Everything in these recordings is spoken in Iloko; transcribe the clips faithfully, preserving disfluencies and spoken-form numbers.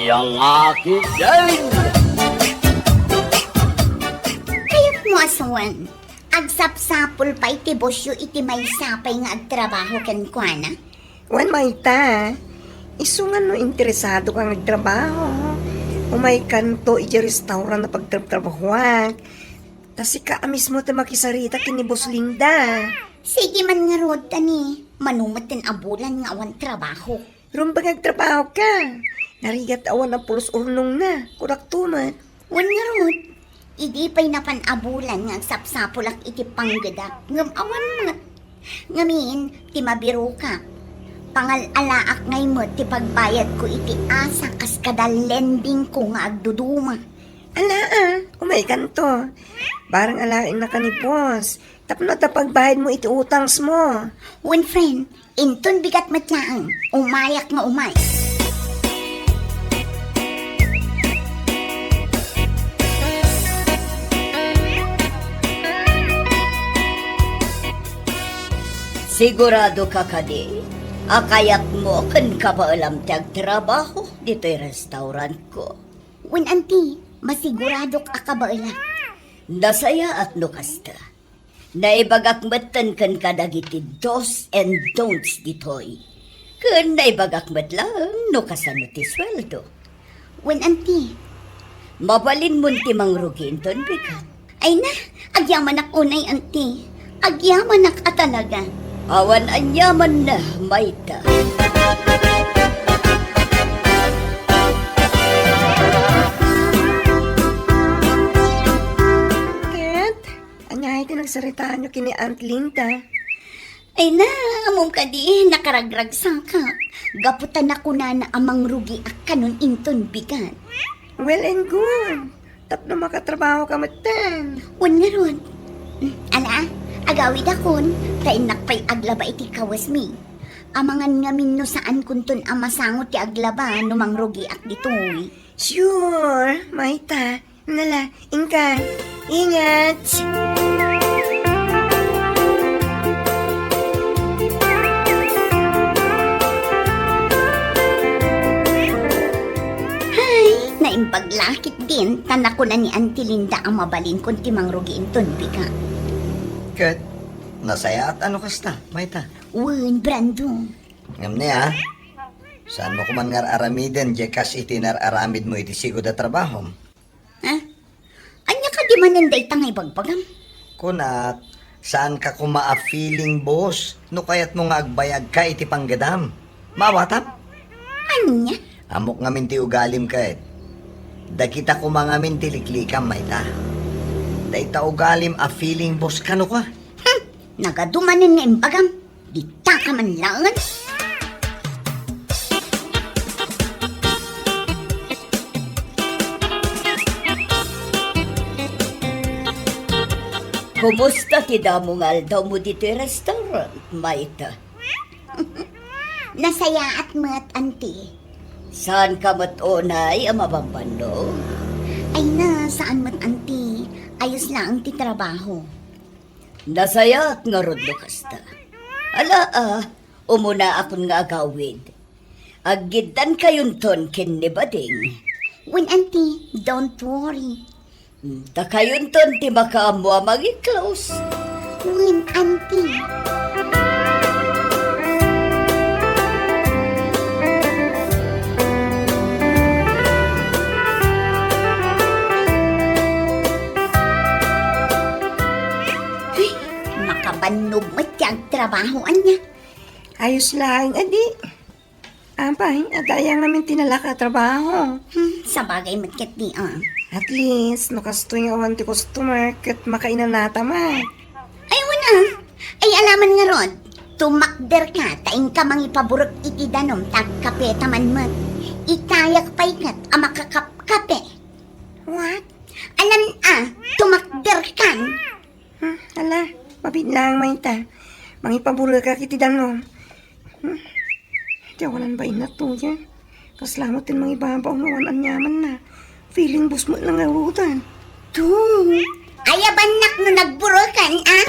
Yang akin yan. Kayatmo a suan, agsapsapul pay ti bossyo iti maysa pay nga agtrabaho kenkuana? Wen, mayta, isu nga no interesado ka nga agtrabaho, umaykanto idiay restaurant a pagtrabtrabahoak. Ta sika a mismo ti makisarita ken ni Boss Linda. Sige man ngarud, ta ni, mano met ten a bulan nga awan trabaho. Rumbeng agtrabaho ka. Narigat awan a pulos urnongna. Kurakto met. Wen ngarud, idi pay napan a bulan nga agsapsapulak iti panggedak, ngem awan met. Ngamin, ti mabirokak, pangal-alaak ngay met ti pagbayadko iti asa kas kada lendingko nga agduduma. Ala, a, umaykanto. Barang alaennaka ni boss. Tapno adda pagbayadmo iti utangsmo. Wen, friend, inton bigat met laeng. Umayak nga umay. Sigurado ka kadi a kayatmo ken kabaelam ti agtrabaho ditoy restaurantko? Wen, anti, masiguradok a kabaelak. Nasayaat no kasta. Naibagak metten kenka dagiti do's and don'ts ditoy. Ken naibagak met laeng no kasano ti sueldo. Wen, anti. Mabalinmon ti mangrugi inton bigat. Ay na, agyamanak unay, anti. Agyamanak a talaga. Awan aniamanna, mayta. Ket, ania ti nagsaritaanyo ken ni Aunt Linda? Ay na, ammom kadi, nakaragragsakak. Gapu ta nakunana a mangrugiak kanon inton bigat. Well and good. Tapno makatrabaho ka metten. Wen ngarud. Ala, agawidakon, ta innak pay aglaba iti kawesmi. Amangan ngamin no saankonton a masango ti aglaba no mangrugiak ditoy. Sure, mayta. Nala, inka. Ingat! Hay, naimbag la ketdin, ta nakuna ni Auntie Linda a mabalinkon ti mangrugi inton bigat. Ket, nasayaat a no kasta, mayta? Wen, Brando. Ngem ni, a, saanmo koman nga ar-aramiden diay kas iti inar-aramidmo iti sigud a trabahom? Ha? Ania kadi manen dayta nga ibagbagam? Kunak, saanka koma a feeling boss no kayatmo nga agbayagka iti panggedam. Maawatam? Ania? Ammok ngamin ti ugalim ket. Dagita koma ngamin ti liklikam, mayta. Dayta ugalim a feeling boss kano ka? Hmm, nagadu manen nga imbagam. Dita ka man laeng. Kumusta ti damo nga aldawmo ditoy restaurant, mayta? Nasayaat met, Auntie. Saanka met unay a mabambannog? Ay na, saan met, Auntie. Ayos laeng ti trabaho. Nasayaat ngarud no kasta. Ala, a, umunaakon nga agawid. Aggiddankayonton ken ni Bading. Wen, Auntie, don't worry. Dakayonton ti makaammo a mangi-close. Wen, Auntie. Ay, makabannog met ti agtrabaho, ania? Ayos laeng, adi. Apay, adda aya ngamin ti nalaka a trabaho? Hmm, sabagay met ketdi, a. At least, no kastoy nga awan ti customer, ket makainanata met. Ay, wen a. Ay, alaman ngarud, tumakder ka, ta inka mangipaburek iti danum, ta agkape ta man met. Ikayak pay ket a makakapkape. What? Alan a, tumakder kan. Hmm, ala, mabiit laeng mayta. Mangipaburekak iti danum. Hmm, ti awanan bain a tuya. Kasla met ti mangibabaw nga awan aniamanna. Feeling boss met la ngaruden. Tu, ayabannak no nagburekan, a?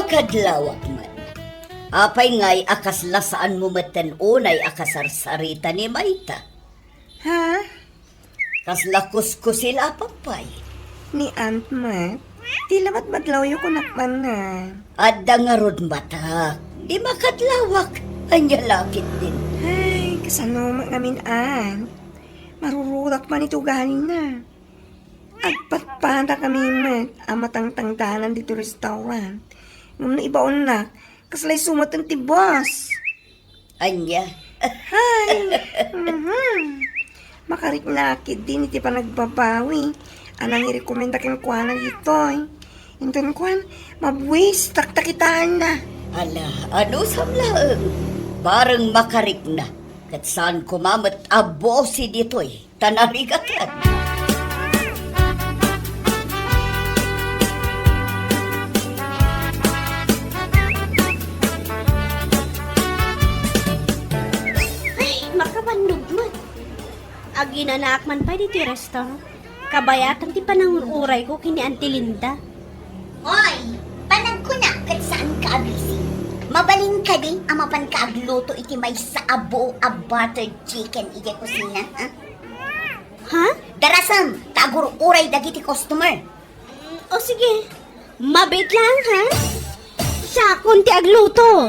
Kadlawak met. Apay ngay a kasla saanmo metten unay a kasarsarita ni Mayta? Ha? Kasla kuskusilapam pay. Ni Aunt met, ti labat badlawyo kunak man nga. Adda ngarud matak. Di makadlawak. Ania la ketdin? Ay, kasano met ngamin, Aunt? Marurudak man iti ugalina. Agpatpatakami met a matangtangdanan ditoy restaurant. Ngem no ibaonnak, kasla isu met ti boss. Ania? Hay, mhm. Makariknak ketdin iti panagbabawi a nangirekomenda kenkuana ditoy. Inton kuan, mabuis, taktakitaanna. Ala, anusam laeng? Bareng makarikna, ket saan koma met a boss ditoy. Ta narigatan. Ay, makabannogman. Aginanaak man pay ditoy restaurant. Kabayatan ti panangur-urayko ken ni Auntie Linda. Oy, panagkunak ket saanka a busy. Mabalin kadi a mapanka agluto iti maysa a buo a butter chicken idiay kusina, ha? Ha? Darasem, ta agur-uray dagiti customer. O sige, mabiit lang, ha? Siakon ti agluto.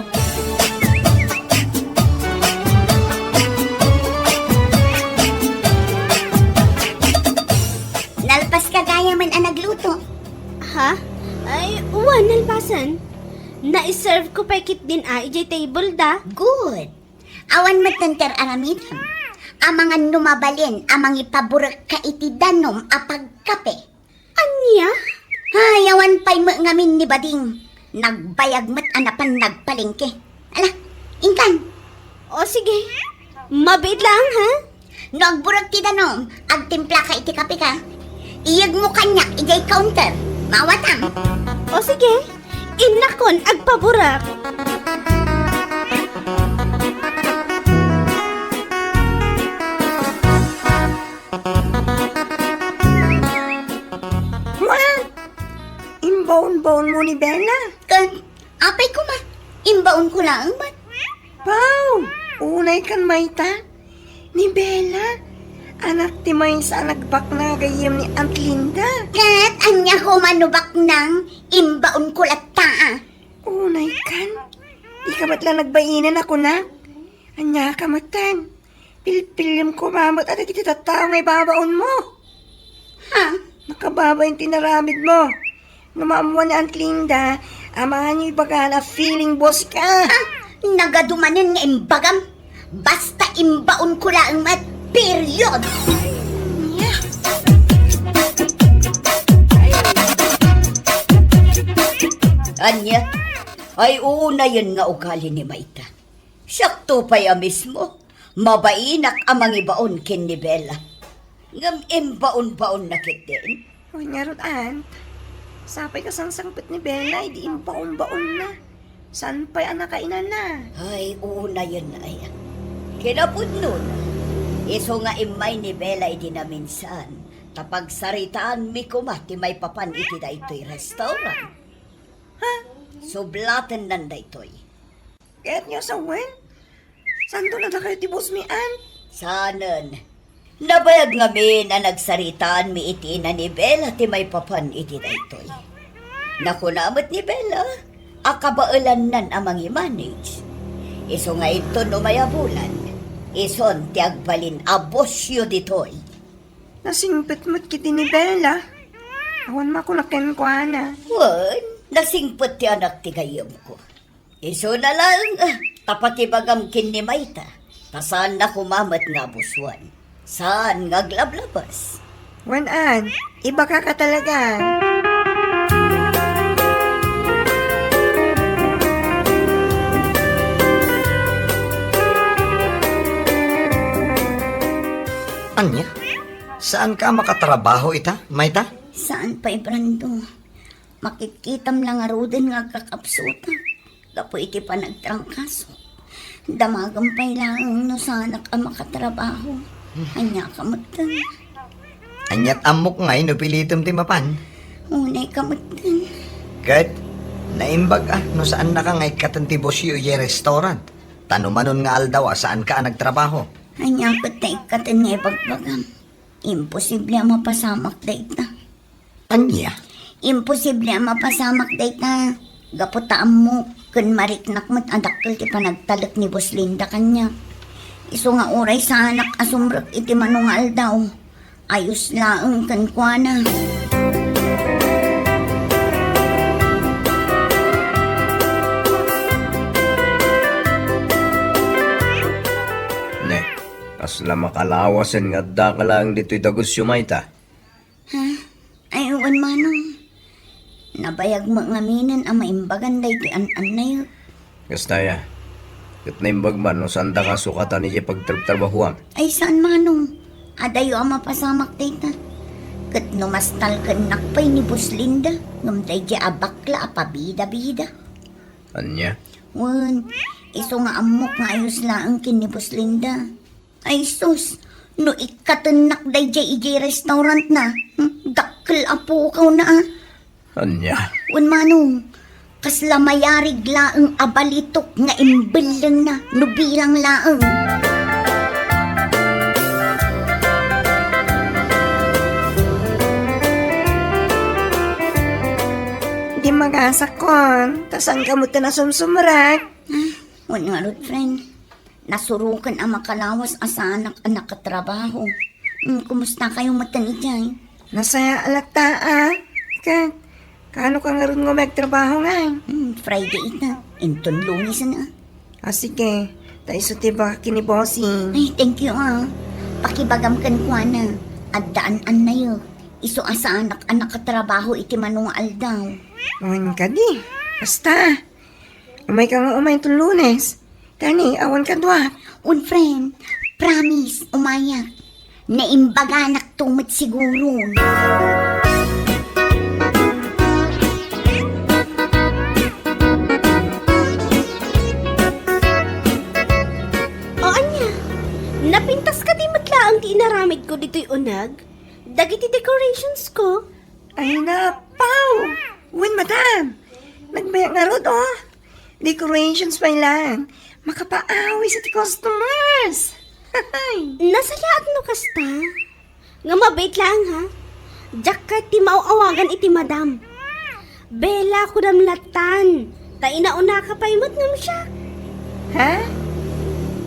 Nalpaska gayamen a nagluto. Ha? Ay, wen, nalpasen. Naiserve ko pay ketdin a idiay table da. Good. Awan met ti aramidem. Amangan no mabalin a mangipaburekka iti danum a pagkape. Ania? Ay, awan pay met ngamin ni Bading. Nagbayag met a napan nagpalengke. Ala, inkan. O sige, mabiit lang, ha? No agburek ti danum, agtimplaka iti kapeka. Iyegmo kaniak idiay counter. Maawatam. O sige, innakon agpaburek. Wen, imbaon-baonmo ni Bella? Ket, apay koma, imbaonko laeng met. Pau, unaykan mayta. Ni Bella, anak ti maysa a nagbaknang gayyem ni Aunt Linda. Ket, ania koma no baknang, imbaonko latta, a. Unaykan? Dika met la nagbainenna kunak? Ania ka metten? Pilpilem koma met a dagiti tattao nga ibabaonmo. Ha? Nakababain ti inaramidmo. No maammuan ni Aunt Linda, amangan yo ibagana a feeling boss ka. Ah, nagadu manen nga imbagam. Basta imbaonko laeng met, period. Ania? Ay, uunayen nga ugali ni mayta. Siakto pay a mismo, mabainak a mangibaon ken ni Bella. Ngem imbaon-baonna ketdin? Wen ngarud, Aunt. Sapay kasangsangpet ni Bella idi imbaon-baonna. Saan pay a nakainana? Ay, uunayen ay. Kinapudnona, isu nga immay ni Bella idi naminsan, ta pagsaritaanmi koma ti maipapan iti daytoy restaurant. Ha? Sublatennan daytoy. Kayatyo a sawen? Saanto nadakayo ti boss mi, Aunt? Saanen. Nabayag ngamin a nagsaritaanmi iti ina ni Bella ti maipapan iti daytoy. Nakuna met ni Bella a kabaelannan a mangimanage. Isu nga inton umay a bulan, isun ti agbalin a bossyo ditoy. Nasingpet met ketdi ni Bella. Awan makuna kenkuana. Wen, nasingpet ti anak ti gayyemko. Isuna laeng, ah, ta pati ibagam ken ni mayta, ta saanna koma met nga abusuan. Saan nga aglablabas. Wen, Aunt, ibagaka talaga. Ania? Saanka a makatrabaho ita, mayta? Saan pay, Brando. Makitkitam la ngaruden nga agkakapsutak gapu iti panagtrangkaso. Damagem pay laeng no saanak a makatrabaho. Ania ka metten? Ania't ammok ngay no pilitem ti mapan? Unay ka metten. Ket, Naimbag a no saannaka nga ikkaten ti bossyo idiay restaurant. Ta no manon nga aldaw a saanka a nagtrabaho. Ania ket ta ikkaten nga ibagbagam? Imposible a mapasamak dayta. Ania? Imposible a mapasamak dayta. Gapu ta ammok ken mariknak met a dakkel ti panagtalek ni Boss Linda kaniak. Isu nga uray saanak a sumrek iti mano nga aldaw, ayos laeng kenkuana. Ne, kasla makalawasen nga addaka laeng ditoy dagusyo, mayta? Ha? Ay, wen, manong. Nabayag met ngaminen a maimbagan daytoy an-annayek. Kasta aya. Ket naimbag man no saandaka a sukatan idiay pagtrabtrabahoam. Ay, saan, manong. Adayo a mapasamak dayta. Ket no mastalkennak pay ni Boss Linda, ngem daydiay a bakla a pabida-bida. Ania? Wen, isu nga ammok nga ayos laeng ken ni Boss Linda. Ay sus, no ikkatennak daydiay idiay restaurantna, hmm, dakkel a pukawna a. Ania? Wen, manong, kasla mayarig laeng a balitok nga imbellengna no bilang laeng. Di magasakon, ta saan ka met a sumsumrek? Ah, wen ngarud, friend. Nasuroken a makalawas a saanak a nakatrabaho. Hmm, kumusta kayo met idiay? Nasayaat latta, a. Ket, kaano ka ngarud nga agtrabaho ngay? Hmm, Friday ita. Inton Lunes na. Ah, sige. Ta isu ti ibagak ken ni Bossing. Ay, thank you, a. Pakibagam kenkuana. Adda an-annayek. Isu a saanak a nakatrabaho iti mano nga aldaw. Wen kadi. Basta. Umayka nga umay inton Lunes. Kani, awan kaduak. Un friend, promise, umayak. Naimbaganak to met siguro. O ania, napintas kadi met laeng ti inaramidko ditoy uneg? Dagiti decorations ko? Ay, napaw! Wen, madam! Nagbayak ngarud, o! Decorations pay laeng. Makapaawis iti customers! Nasayaat no kasta. Nga mabait laeng, ha? Diak kayat ti maaw-awagan iti madam. Bella, kunam lattan. Ta inaunaka pay met ngem siak. Ha?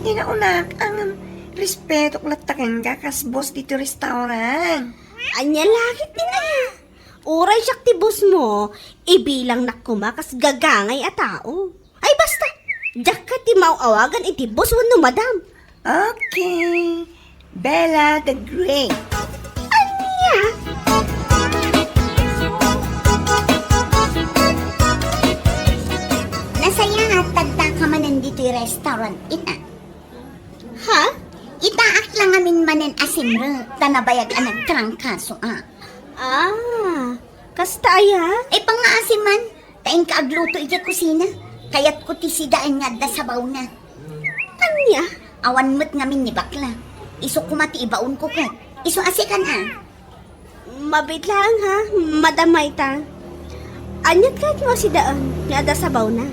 Inaunak, ngem respetok latta kenka kas boss ditoy restaurant. Ania la ketdin, a? Uray siak ti boss mo, ibilangnak koma kas gagangay a tao. Ay, basta, diak kayat ti maaw-awagan iti boss wenno madam. Okay. Bella the Great. Ania? Nasayaat ta addaka manen ditoy restaurant ita. Ha? Itaak la ngamin manen a simrek, ta nabayag a nagtrangkaso a. Ah, kasta aya? Ay, pangngaasim man, ta inka agluto idiay kusina. Kayatko ti sidaen nga adda sabawna. Ania? Awan met ngamin ni bakla. Isu koma ti ibaonko ket. Isu a sikan a. Mabait laeng, ha, Madam Mayta. Aniat kayatmo a sidaen nga adda sabawna?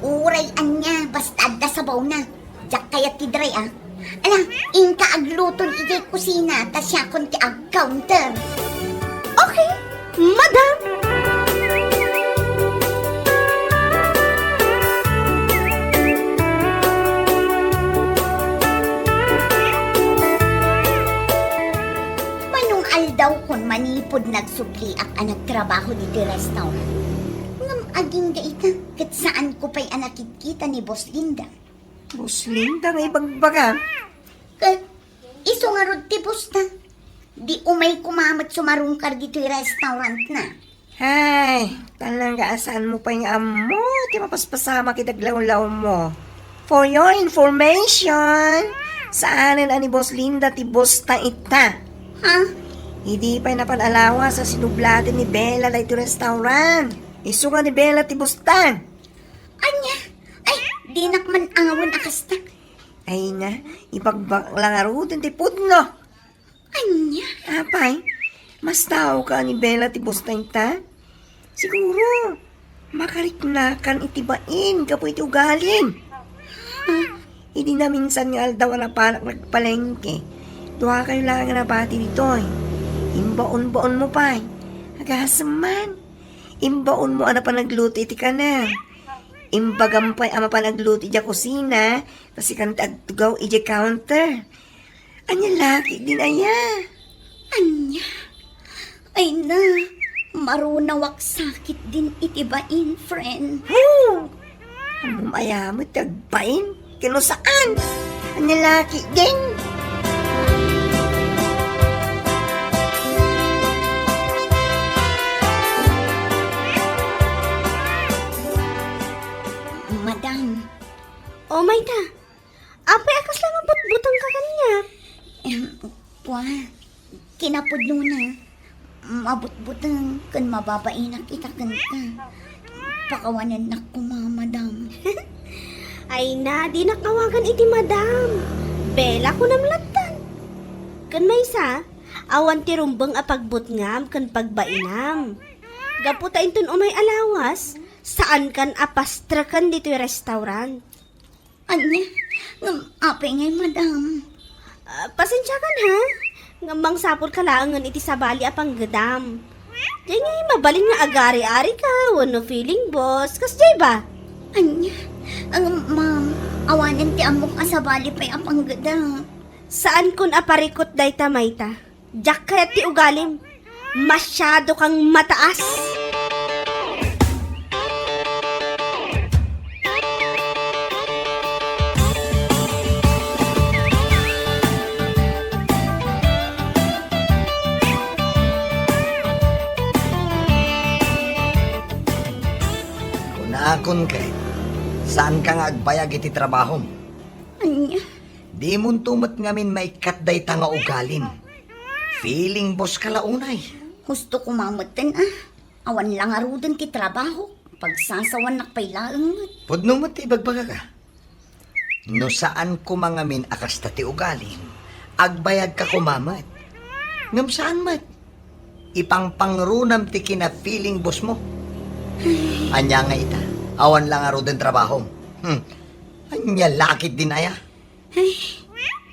Uray ania, basta adda sabawna. Diak kayat ti dry, a. Ala, inka agluton idiay kusina, ta siakon ti ag-counter. Okay, madam. Manong aldawkon manipud nagsubliak a nagtrabaho ditoy restaurant. Ngem agingga ita, ket saanko pay a nakitkita ni Boss Linda. Boss Linda nga ibagbaga? Ket isu ngarud ti boss ta. Di umay koma met sumarungkar ditoy restaurant na. Hay, talaga a saanmo pay nga ammo ti mapaspasamak iti aglawlawmo. For your information, saanen a ni Boss Linda ti boss ta ita. Ha? Idi pay napan a lawas a sinublaten ni Bella daytoy restaurant. Isu nga ni Bella ti boss ta. Ania? Ay, dinak man awan a kasta. Ay na, ibagbak la ngaruden ti pudno. Ania? Apay, mas tao ka ni Bella ti boss ta ita? Siguro, Makariknakan iti bain gapu iti ugalim. Ha? Idi naminsan nga aldaw a napanak nagpalengke, duakayo laeng a nabati ditoy. Imbaonbaonmo pay. Agasem man. Imbaonmo a napan nagluto iti kanem. Imbagam pay a mapan nagluto idiay kusina, ta sikan ti agtugaw idiay counter. Ania la ketdin aya? Ania? Ay na, marunawak sakit din iti bain, friend. Huh! Ammom aya met ti agbain? Ken no saan? Ania la ketdin? Madam. O, mayta? Apay a kasla nga butbutengka kaniak? Em, kua, kinapudnona, mabutbuteng ken mababainak ita kenka. Pakawanennak koma, madam. Ay na, dinak awagan iti madam. Bella, kunam lattan. Ken maysa, awan ti rumbeng a pagbutngam ken pagbainam. Gapu ta inton umay a lawas, saankan a pastreken ditoy restaurant. Ania? Ngem apay ngay, madam? Ah, pasensiakan, ha? Ngem mangsapulka laengen iti sabali a panggedam. Diay ngay mabalin nga agari-arika wenno feeling boss. Kasdiay ba? Ania? Ngem, ma'am, awanen ti ammok a sabali pay a panggedam. Saankon a parikut dayta, mayta. Diak kayat ti ugalim. Masyado kang mataas. Kunakon ket, saanka nga agbayag iti trabahom. Ania? Dimonto met ngamin maikkat dayta nga ugalim. Feeling boss ka la unay. Husto koma metten, a. Awan la ngaruden ti trabaho. Pagsasawannak pay laeng met. Pudno met ti ibagbagaka. No saan koma ngamin a kasta ti ugalim, agbayagka koma met. Ngem saan met. Ipangpangrunam ti kina-feeling boss mo. Ania nga ita? Awan la ngaruden trabahom. Hmm. Ania la ketdin aya? Ay,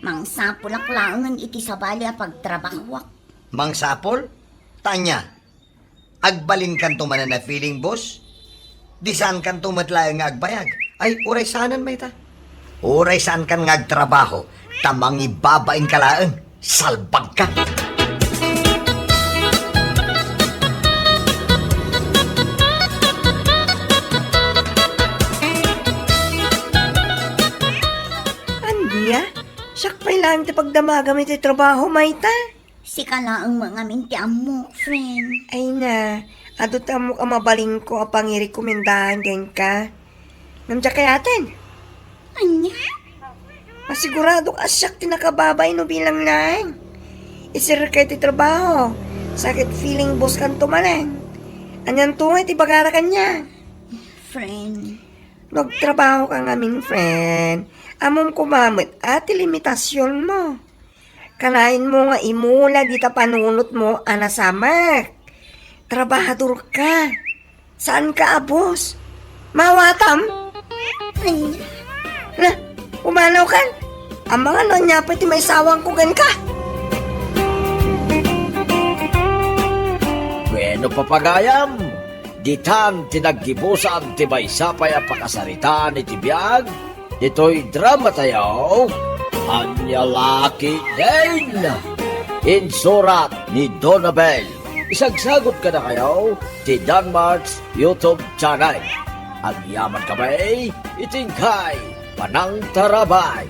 mangsapulak laengen iti sabali a pagtrabahoak. Mangsapul? Ta ania? Agbalinkanto manen a feeling boss? Di saankanto met laeng nga agbayag? Ay, uray saanen mayta. Uray saankan nga agtrabaho, ta mangibabainka laeng. Salbagka! Ania? Siak pay laeng ti pagdamagam iti trabaho, mayta? Sika laeng met ngamin ti ammok, friend. Ay na, adu ti ammok a mabalinko a pangirekomendahan kenka. Ngem diak kayaten. Ania? Masiguradok a siak ti nakababain no bilang laeng. Isirkay ti trabaho, sa ket feeling boss kanto manen. Anianto nga iti bagara kaniak? Friend. No agtrabaho ka ngamin, friend, ammom koma met a ti limitasionmo. Kanayon mo nga imula dita panunot mo a nasamak. Trabahador ka. Saan ka a boss? Mawatam? Ay. Na, umanaw kan? Amangan no ania pay ti maisawang ko kenka. Bueno, papagayam, ditan ti naggibusan ti maysa pay a pakasaritaan iti biag. Ditoy drama tayo, Ania la ketdin! Insurat ni Donabel. Isagsagot kadakayo ti Danmark's YouTube channel. Agyaman kami iti inkay panangtarabay.